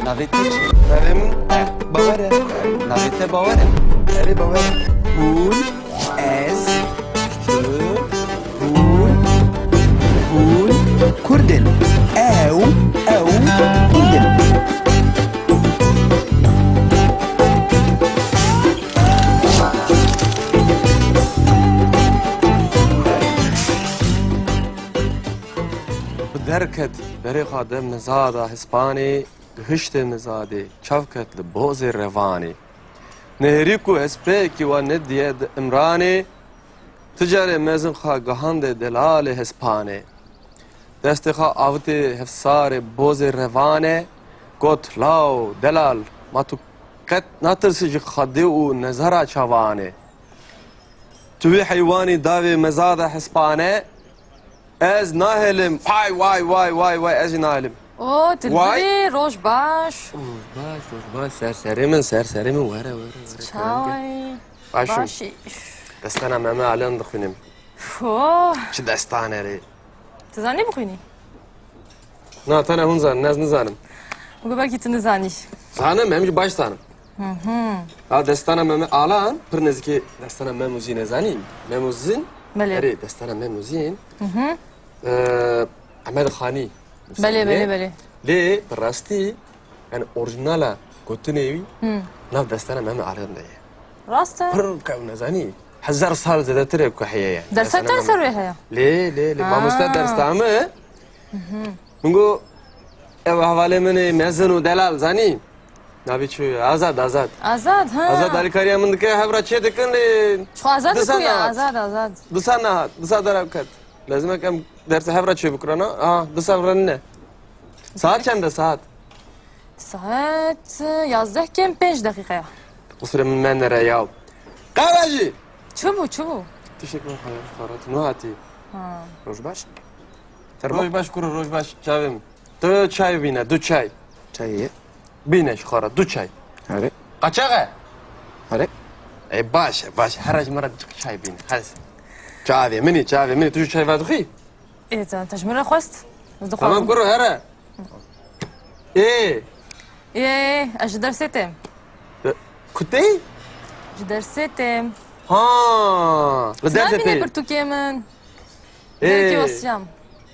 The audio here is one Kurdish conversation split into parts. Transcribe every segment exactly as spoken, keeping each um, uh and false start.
Navê te çi? Navê min Bawer e. Navê te Bawer e? Erê, Bawer e. Hûn, ez, tu, hûn, hûn Kurd in. Ew, ew Kurd in. Bi derket berê xwe de mizada Hispanê, gihiştê mizadê, çav ket li bozê revanê. Nehêrî ku hespêkî wa nediye di Imranê, ti carê mezin xwe gihande delalê Hispanê. Destê xwe avitê hevsarê bozê revanê, got, law, delal, ma tu qet natirsî ji Xwedê û nezara çavanê? Tu wî heywanî davê mezada Hispanê, ez nahêlim. Hay, way, way, way, way, ez jî nahêlim. O, Dilbirî, roj baş. Roj baş, roj baş, serserê min, serserê min, were, were, were. Çay. Baş im. Başî. Destana Meme Aliyan dixwînim. Fo. Çi destane rê. Tu zanî bixwînî? Na, tene hûn zanin, ez nizanim. Û belkî tu nizanî. Zanim, em jî baş zanim. Hı hı. Ha, destana Meme Alan, pir nêzîkî destana Mem Uzîn e, zanî? Mem Uzîn? Belê. Erê, destana Mem Uzîn. Hı hı. Ee, Ehmed Xanî. Belê, belê, belê. Lê, bi rastî, yani, orîjinala gotinê wî, hı, nav destana Meme Alan de ye. Rast e. Pir qewim e, zanî? Hezar sal zêdetir e ku heye ye. Dersa te ser wê heye? Lê, lê, lê. Ha. Mamoste ders da min. Mhm. Min got, ew hevalê min ê mezin û delal, zanî? Navê çi ye? Azad, Azad. Azad, ha. Azad alîkariya min dike, hev re çê dikin, lê... Çi Azad diku ye? Azad, Azad. Disa nehat, disa derew ket. Lazim e em dersa hev re çê bikirana. Aha, disa re nîne. Saet çend e, saet? Saet yazdeh kêm pênc deqîqe ya. Qusirê min menere ya. Qewejî! Çi bû, çi bû? Tiştek min xwe xwarat. Niha hatî. Ha. Roj baş. Roj baş kuro, roj baş çavê min. Tu çay bîne, du çay. Çayê ye. Bîne ji xwe re, du çay. Erê. Qaçax e? Erê. Ê, baş e, baş e. Here ji min re çay bîne. Hez. Çavê min î, çavê min î. Tu jî çay vedixwî? Ê, te, te ji min re xwest. Ez dixwazim. Tamam kuro, here. Ê. Ê, ez ji dersê têm. Ku tê? Ji dersê têm. Ha, li dersê tê. Nabînî pirtûkê min. Ê. Derekî wesiyam.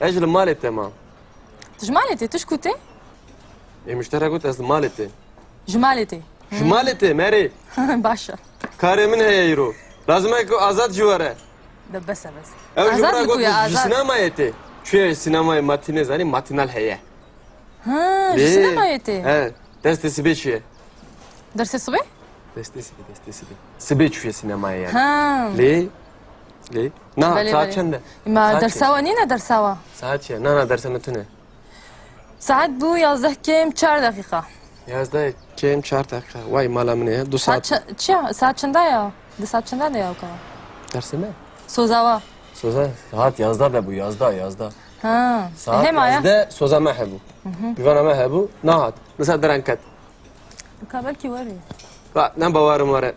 Ez ji li malê têm. Tu ji malê tê, tu ji ku tê? Ê, miştera got ez li malê têm. Ji malê tê. Ji malê têm, erê. Baş e. Karê min heye îro. Lazim e ku Azad jî were. De bes e, bes e. Ew ji min re got ji sînemayê tê. Çûye sînemayê matînê, zanî, matînal heye. Ha, ji sînemayê tê? He, destê sibê çûye. Dersê sibê? Destê sibê, destê sibê. Sibê çûye sînemayê yani. Ha. Lê, lê. Na, saet çend e? Ma dersa we nîne dersa we? Saet çi ye? Na, na, dersa me tune. Saet bû yazdeh kêm çar deqîqa. Yazdeh kêm çar deqîqa. Vay mala min e. Du saet. Saet çi-, çi ya? Saet çend e ya? Di saet çend e ya ka? Dersê me? Soza wa. Soza, saet yazdeh de bû, yazdeh, yazdeh. Ha. Saet hema ya. Yazdeh soza me hebû. Hı hı. Pîvana me hebû, nahat. Disa derenket. Ka belkî were. Ba, ne bawerim were.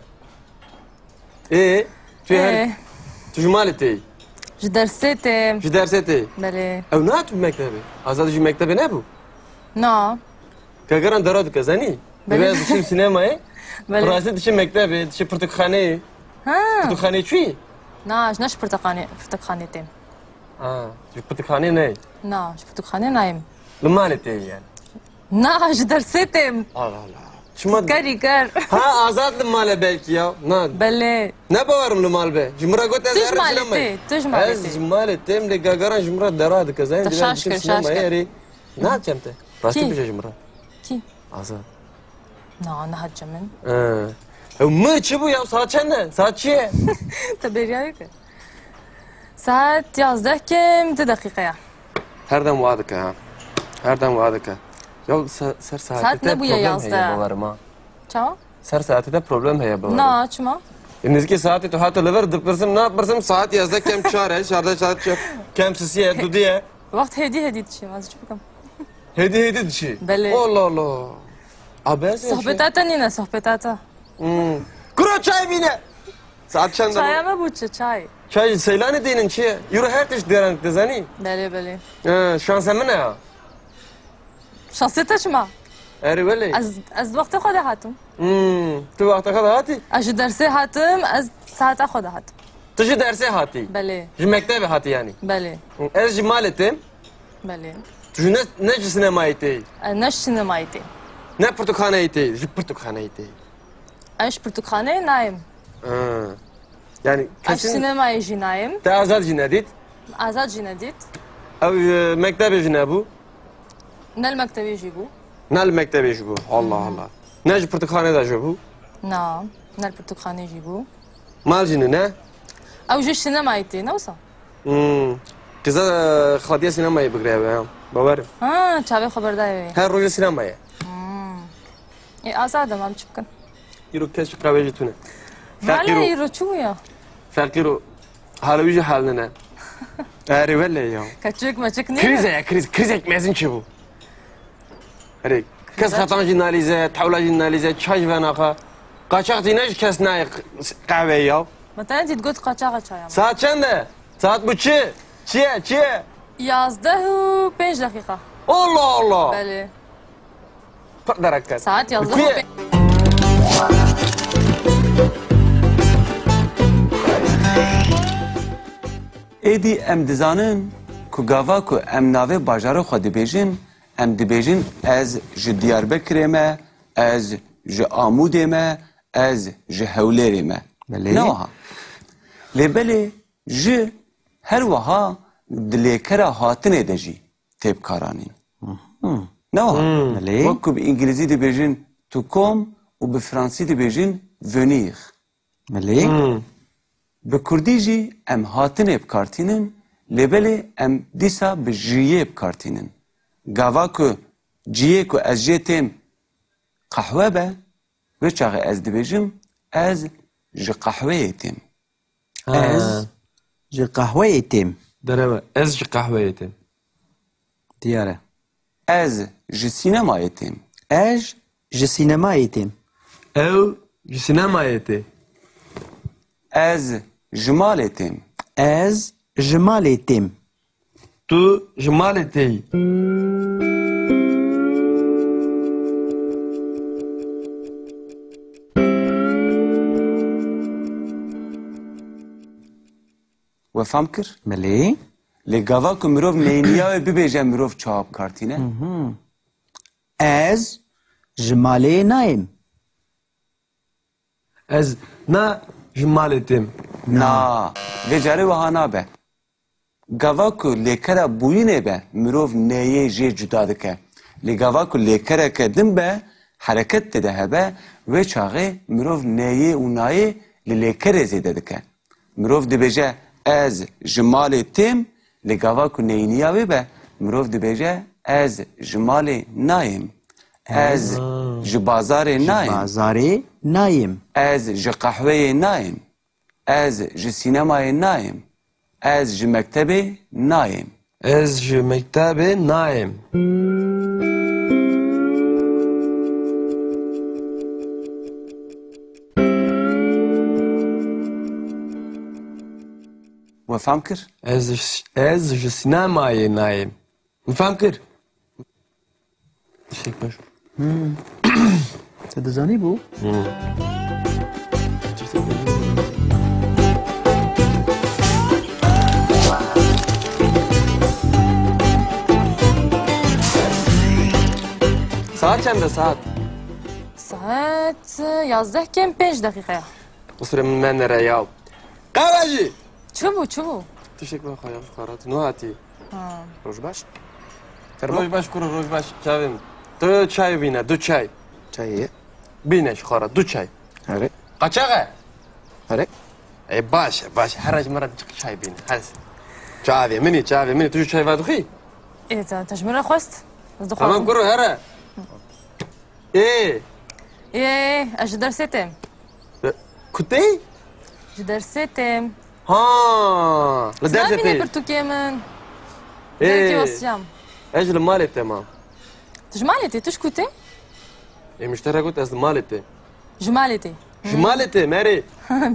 Ê, tu her... Ê. Tu ji malê tê? Ji dersê tê. Ji dersê tê? Belê. Ew nehat bi mektebê? Azad ji mektebê nebû? Na. Gagaran dera dike, zanî? Belê. Divê ez diçim sînemayê. Belê. Rastî diçim mektebê, diçim pirtûkxaneyê. Ha. Pirtûkxaneyê çûyî? Na, ji ne ji pirtûkxanê, pirtûkxanê têm. Ha, ji pirtûkxanê neyê? Na, ji pirtûkxanê nayêm. Li malê tê yani? Na, ji dersê têm. Allah Allah. Çima? Kerî ker. Ha, Azad li mal e belkî ya. Na. Belê. Ne bawerim li mal be. Ji min re got ez herim sînemayê. Tu ji malê tê, tu ji malê tê. Ez ji malê têm lê Gagaran ji min re dera dike. Te şaş kir, şaş kir. Erê. Nahat cem te. Rastî bije ji min re. Kî? Azad. Na, nehat cem min. Ee. Ew mi çi bû ya? Saet çend e? Saet çi ye? Te bêriya wê kir. Saet yazdeh kêm du deqîqe ya. Her dem wa dike ha. Her dem wa dike. Ya se-, ser saetê te problem heye bawerim ha. Çawa? Ser saetê te problem heye bawerim. Na, çima? E, nêzîkî saetê tu hate li vir dipirsim, napirsim, saet yazdeh kêm çar e, şardeh saet çar. Kêm sisî ye, dudî ye. Wext hêdî hêdî diçî, ez çi bikim? Hêdî hêdî diçî? Belê. Allah Allah. Abi ez... Sohbeta te nîne, sohbeta te. Hmm. Kuro çay bîne. Saet çend e? Çaya me bû çi, çay? Çay Seylanê dînin çi ye? Euro her tişt deran dizanî? Belê, belê. Ee, şansa min e ya. Şansê te çima? Erê welê. Ez, ez di wextê xwe de hatim. Hmm, tu wexta xwe de hatî? Ez ji dersê hatim, ez saeta xwe de hatim. Tu ji dersê hatî? Belê. Ji mektebê hatî yanî? Belê. Hmm, ez ji malê têm. Belê. Tu ji ne, ne ji sinemayê tê? E, ne ji sinemayê tê. Ne pirtûkxaneyê tê, ji pirtûkxaneyê tê. Ez ji pirtûkxaneyê nayêm. Ha. Yani Ez kesin sinemayê jî nayêm. Te Azad jî nedît? Azad jî nedît. Ew, e, mektebê jî nebû? Ne li mektebê jî bû. Ne li mektebê jî bû. Allah Allah. Ne ji pirtûkxanê de jî bû? Na, ne li pirtûkxanê jî bû. Mal jî ne? Ew ji sinemayê tê, ne wisa? Hmm. Qiza, e, xwediye sinemayê bigire ew ya. Bawer. Ha, çavê xwe berdaye wê. Her rojê sinemayê. Hmm. Ê, Azad e, em çi bikin? Îro kes ji qehwê jî tune. Valla Feqîro. Îro çi bû ya? Feqîro. Hala wî jî hal nine. Erê wele ya. Keçik meçik niye? Krize ya, kriz, krizek mezin çi bû? Erê, kes Krize? Xetan jî nalîze, tewla jî nalîze, çay jî venaxa. Qaçax tîne ji kes nayê qehweyê ya. Mesela dît got qaçaxa çaya. Saat çend e? Saat bu çi? Çi ye? Çi ye? Yazdeh û pênc deqîqa. Allah Allah! Belê. Pir derek ket. Saet yazdeh û pênc. Êdî em dizanin ku gava ku em navê bajarê xwe dibêjin, em dibêjin ez ji Diyarbekirê me, ez ji Amûdê me, ez ji Hewlêrê me. Belê. Ne wiha? Lê belê ji her wiha di lêkera hatinê de jî tê bikaranîn. Mhm. Ne wiha? Hmm. Belê. Wek ku bi îngilîzî dibêjin tu kom û bi fransî dibêjin venir. Belê. Hmm. Bi kurdî jî em hatinê bi kar tînin, lê belê em dîsa bi jiyê bi kar tînin. Gava ku ciyê ku ez jê têm qehwe be, wê çaxê ez dibêjim, ez ji qehweyê têm. Ha. Ez ji qehweyê têm. Derew e. Ez ji qehweyê têm. Diyar e. Ez ji sînemayê têm. Ez ji sînemayê têm. Ew ji sînemayê tê. Ez ji malê têm. Ez ji malê têm. Tu ji malê têyî. We fam kir? Belê. Lê gava ku mirov neyniya wê bibêje, mirov çawa bi kar tîne? Mhm. Ez ji malê nayêm. Ez na ji malê têm. Na. Na. Vê carê wiha nabe. Gava ku lêkera bûyînê be, mirov neyê jê cuda dike. Lê gava ku lêkereke din be, hereket tê de hebe, wê çaxê mirov neyê û nayê li lêkerê zêde dike. Mirov dibêje, ez ji malê têm, lê gava ku neyniya wê be, mirov dibêje, ez ji malê nayêm. Ez Ez ji bazarê ji nayêm. Bazarê nayêm. Ez ji qehweyê nayêm. Ez ji sînemayê nayêm. Ez ji mektebê nayêm. Ez ji mektebê nayêm. We fam kir? Ez ji, ez ji sînemayê nayêm. We fam kir? Tiştek baş. Hmm. Te dizanî bû? Hmm. Saat çend e saat? Saet, e, yazdeh kêm pênc deqîqe ye. Qusûrê min menere ya. Qewejî! Çi bû, çi bû? Tiştek min xwe ya xwe rat. No hatî. Ha. Roj baş. Fermo. Roj baş kuro, roj baş. Çavê min. Tu çay bîne, du çay. Çayê. Bîne ji xwe re, du çay. Erê. Qaçax e? Erê. Ê, baş e, baş e. Her roj min re çay bîne. Her çavê min î, çavê min î. Tu jî çay vedixwî? Ê, te, te ji min re xwest. Ez dixwazim. Tamam kuro, here. Ê. Ê, ez ji dersê têm. Ku tê? Ji dersê têm. Ha, li dersê tê. Nabînî pirtûkê min. Ê. Derekê wesiyam. Ez ji li malê têm. Tu ji malê tê, tu ji ku tê? Ê, min ji te re got ez li malê têm. Ji malê tê. Ji malê têm, erê.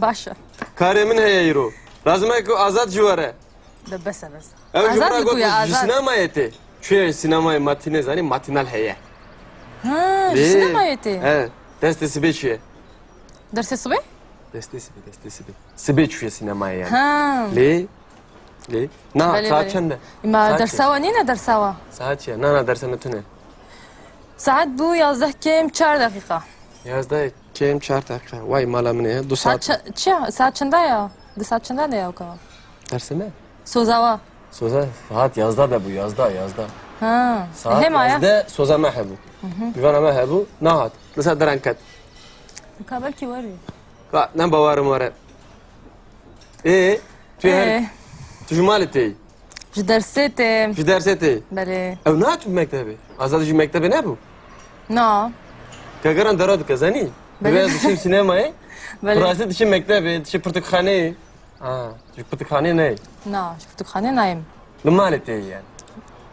Baş e. Karê min heye îro. Lazim e ku Azad jî were. De bes e, bes e. Ew ji min re got ji sînemayê tê. Çuye sînemayê matîne zanî, matînal heye. Ha. Lê, sinemayê tê? He, destê sibê çi ye? Dersê sibê? Destê sibê, destê sibê. Sibê çûye sinemayê yani. Ha. Lê, lê. Na, belê, saat belê. Çend e? Ma saat dersa çi? Wa nîne dersa wa? Saat çi ye? Na, na, dersa me tune. Saat bû yazdeh kêm çar deqîqa. Yazdeh kêm çar deqîqa. Vay mala min e, du saat. Saat çi, çi, saat çenda ya? Di saat çenda de ya o kadar. Derse me? Soza wa. Soza saat yazda de bû, yazda, yazda. Ha. Saat hema ya. Yazda soza me hebû. Bîvana me hebû, nahat. Li ser deran ket. Ka belkî werî. Ka, ne bawerim were. Ê, tu her, ê, tu ji malê tê. Ji dersê têm. Ji dersê tê. Belê. Ew nahat mektebê. Azad ji mektebê nebû? Na. Gagaran dera dike, zanî? Belê. Divê ez diçim sînemayê. Belê. Tu rastî diçim mektebê, diçim pirtûkxaneyê. Ha, ji pirtûkxanê neyê? Na, ji pirtûkxanê nayêm. Li malê tê yani?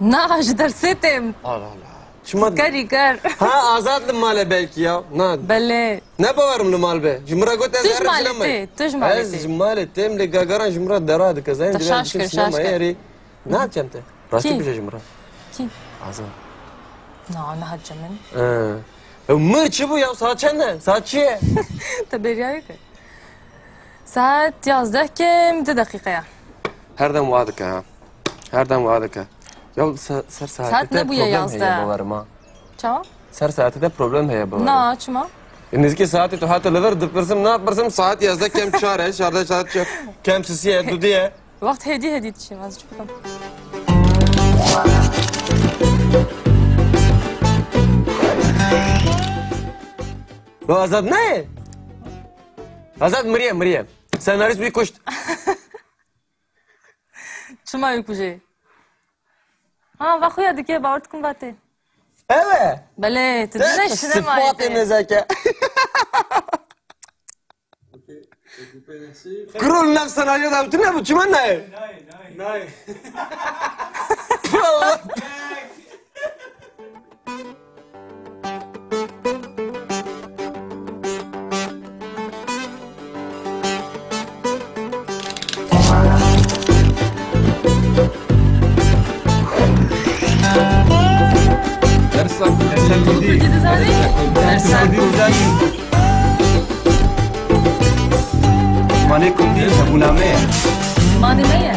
Na, ji dersê têm. Allah Allah. Çima? Kerî ker. Ha, Azad li malê belkî ya. Na. Belê. Ne bawerim li mal be. Ji min re got ez herim sinemayê. Tu ji malê tê, tu ji malê tê. Ez ji malê têm lê Gagaran ji min re dera dike. Zayim divê ez diçim sinemayê erê. Nahat cem te. Rastî bije ji min re. Kî? Azad. Na, nahat cem min. Ee. Ew mir çi bû ya? Saat çend e? Saat çi ye? Te bêriya wê kir. Saet yazdeh kêm du deqîqe ye. Her dem wa dike ha. Her dem wa dike. Ya se-, ser saetê te problem heye bawerim ha. Çawa? Ser saetê te problem heye bawerim. Na, çima? E, nêzîkî saetê tu hate li vir dipirsim, napirsim, saet yazdeh kêm çar e, çardeh saet çi-, kêm sisî ye, dudî ye. Wext hêdî hêdî diçim, ez çi bikim? Lo Azad ne? Azad miriye, miriye. Senarîst wî kuşt. Çima wî kujê? Ha, va xuya dike, bawer dikim va tê. Ew e? Belê, tu dine sinemayê tê. Sifatê nezeke. Kuro li nav senaryo de tu nebû, çima nayê? Nayê. Dersa, dersa kurdî. Dersa kurdî. Manê kurdî hebûna me ye. Manê me ye.